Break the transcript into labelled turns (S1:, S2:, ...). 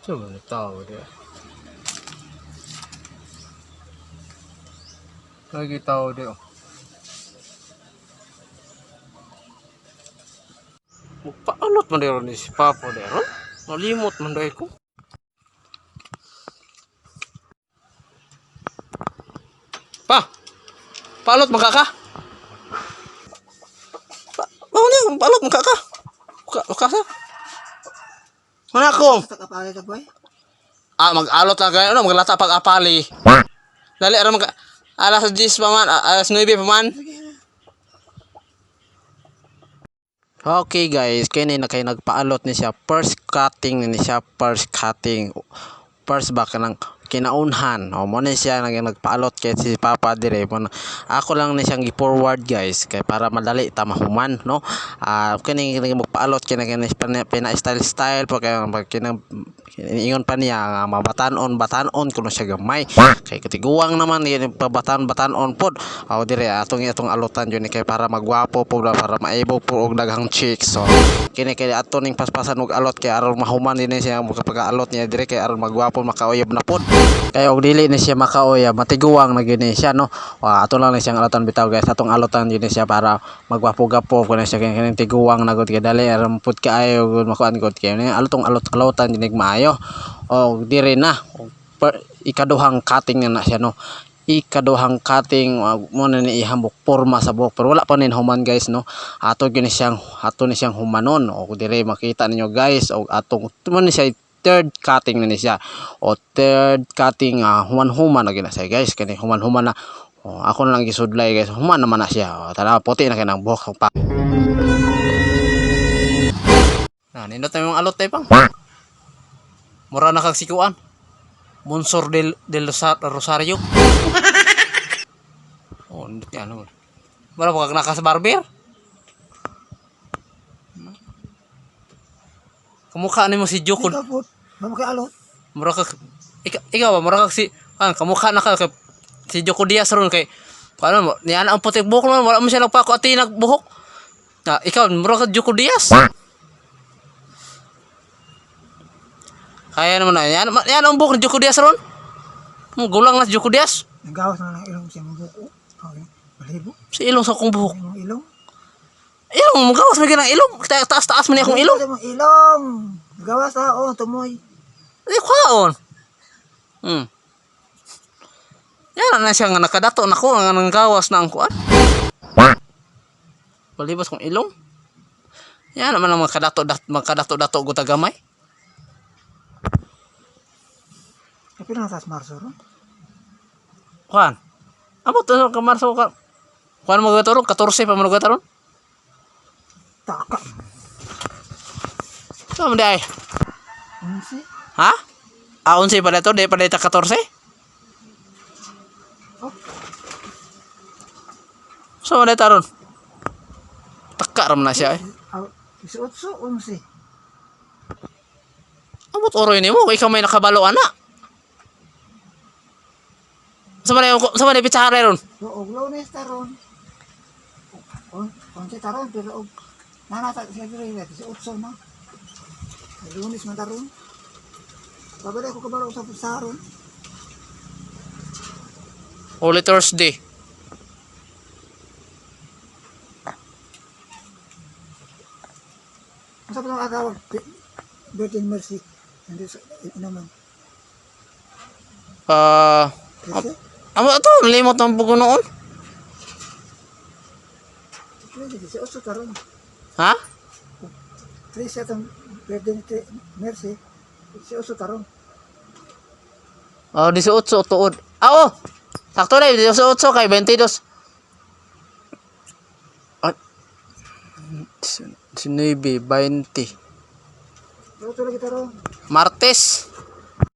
S1: Coba tao dia. Lagi tao dia. Magpaalot man dero ni si Papo dero. Malimot man dahil ko. Pa! Paalot man ka ka? Pa, oh, niya, paalot man ka ka? Ka, ka sa? Mana ko?
S2: Sa kapalay ta boy.
S1: Ah, mag-alot lang kayo, ano, maglata pag apali. Dali, aron mag alas 10 pa man, alas 9 pa man. Okay guys, kini na kay nagpaalot ni siya first cutting ni siya, first cutting. First ba kanang kinaunhan. O mo ni siya nag nagpaalot kay si Papa dire mo na- ako lang ni siyang gi-forward guys kay para madali ta mahuman, no. Ah, kini kini magpaalot kini kini pina style style pa kay pag kinang ingon pa niya nga mabatan-on batan-on kuno siya gamay kay katiguang naman yun pabatan batan-on pod. Aw dire atong atong alutan yun kay para magwapo po para maibog po og daghang chicks. So kini kay ato ning paspasan og alot kay aron mahuman din siya pag-alot niya dire kay aron magwapo makauyab na pod kay og dili ni siya makauyab matiguang na gyud ni siya, no. Wa, ato lang ni siyang alatan bitaw guys, atong alotan yun ni siya para magwapo-gapo kuno siya kay kining tiguang na gud kay dali aron pud kaayo gud makuan gud kay ni alotong alot alotan yun ni maayo. Og dire na og ikaduhang cutting na na siya, no, ikaduhang cutting. Mo na ni ihambok porma sa buhok pero wala pa nin human guys, no. Ato gyud ni siyang ato ni siyang humanon. Og dire makita ninyo guys og atong mo ni siya third cutting na ni siya o third cutting, human-human na gyud na siya guys. Kani human-human na. Oh, ako na lang gisudlay guys, human naman na siya. Oh, tanawa, puti na kay nang buhok pa na. Nindot na yung alot tayo pang mura na kag sikuan Monsor del Rosario. Oh, nindot niya ano. Mura pa kag naka sa barber. Kamukha nimo si Joko.
S2: Ikaw po. Mama kay alot.
S1: Mura kag ikaw ba mura kag si kamukha na ka si Joko Diaz ron kay paano mo niya ang putik buhok naman wala mo siya nagpako ati nagbuhok. Na ikaw mura kag Joko Diaz. Kaya naman na yan, yan ang buhok ni Joko Diaz ron. Gulang na si Joko Diaz.
S2: Nagawas na ng ilong siya mong buko. Okay. Balibo.
S1: Si ilong sa akong buhok.
S2: Imong ilong.
S1: Ilong, magawas man ang ilong. Taas-taas man ni akong ilong.
S2: Imong ilong. Gawas na oh tumoy.
S1: Di kwaon. Yan na siya nga nakadato na ko nga nanggawas na ang kuan. Palibas kong ilong. Yan naman ang makadato dat makadato-dato ko tagamay.
S2: Kapila na tas Marso ron.
S1: Kuan. Amo to ka Marso ka. Kuan mo ron 14 pa mo ron.
S2: Taka.
S1: So mo di ay.
S2: Unsi.
S1: Ha? Ah, 11 pa to, di pa ta 14.
S2: Oh.
S1: So mo di taron. Taka ra man na siya eh.
S2: Aw, 18 unsi.
S1: Amot oroy nimo kay ikaw may nakabalo ana. Sa man sa man pitsara ron.
S2: So og Lunes taron. On unsi taron pero og nana ta siya diri 18 na. Lunes man taron. Babalik ko kabalo sa saron.
S1: Holy Thursday.
S2: Unsa pa ang atawag? Virgin Mercy. Hindi sa inuman.
S1: Ah,
S2: Kasi
S1: amo to limot ang bugo noon.
S2: 18 taron.
S1: Ha?
S2: 13 atong Virgin Mercy. 18 taron.
S1: Oh, 18 tuod. Ah, oh. Sakto na 18 kay 22. Ah, 19, 20.
S2: 18 lagi taron.
S1: Martes.